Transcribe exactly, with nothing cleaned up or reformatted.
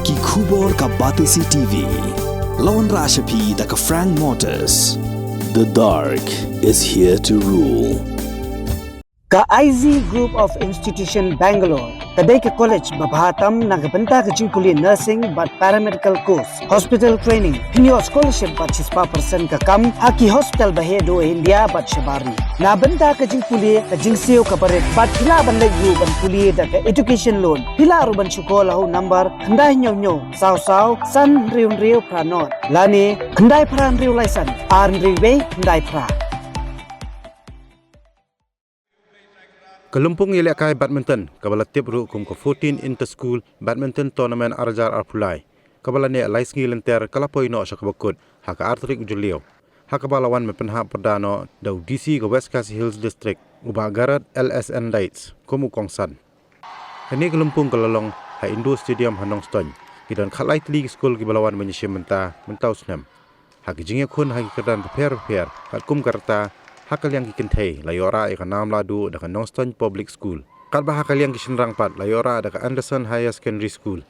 Ki khubor ka Batesi T V. La wanrah sha phi da ka Frank Motors. The dark is here to rule. Ka I Z Group of Institution Bangalore ka dei ka college ba bha tam na ka bynta ka jingpule nursing bad paramedical course, hospital training, pynïoh scholarship bad shispah percent ka kam ha ki hospital ba heh duh India bad shabar ri. Na bynta ka jingpule ka jingsiew ka barit bad phi lah ban leit ruh ban pule da ka education loan. Phi lah ruh ban shu call ha u number khyndai hynñiew hynñiew saw saw san hynriew hynriew phra nod lane khyndai phra hynriew lai san ar hynriew wei khyndai phra. Ka lympung ïalehkai badminton kaba la tip ruh kum ka fourteen Inter School Badminton Tournament ar hajar arphew lai, kaba la neh lai sngi lynter, ka la poi noh sha kaba kut ha ka ar tarik u Jylliew, ha kaba la wan ban pynhap pyrda noh da u D C ka West Khasi Hills District, u Bah Garod L S N Dietz, kum u kongsan. Kane ka lympung ka la long ha Indoor Stadium ha Nongstoiñ. Ki don khatlai tylli ki skul kiba la wan ban ïashim bynta mynta u snem ha ki jingïakhun ha ki kyrdan bapher bapher. Katkum ka rta, ha ka liang ki kynthei la ïoh rah ïa ka nam lahduh da ka Nongstoiñ Public School, katba ha ka liang ki shynrang pat la ïoh rah da ka Anderson Higher Secondary School.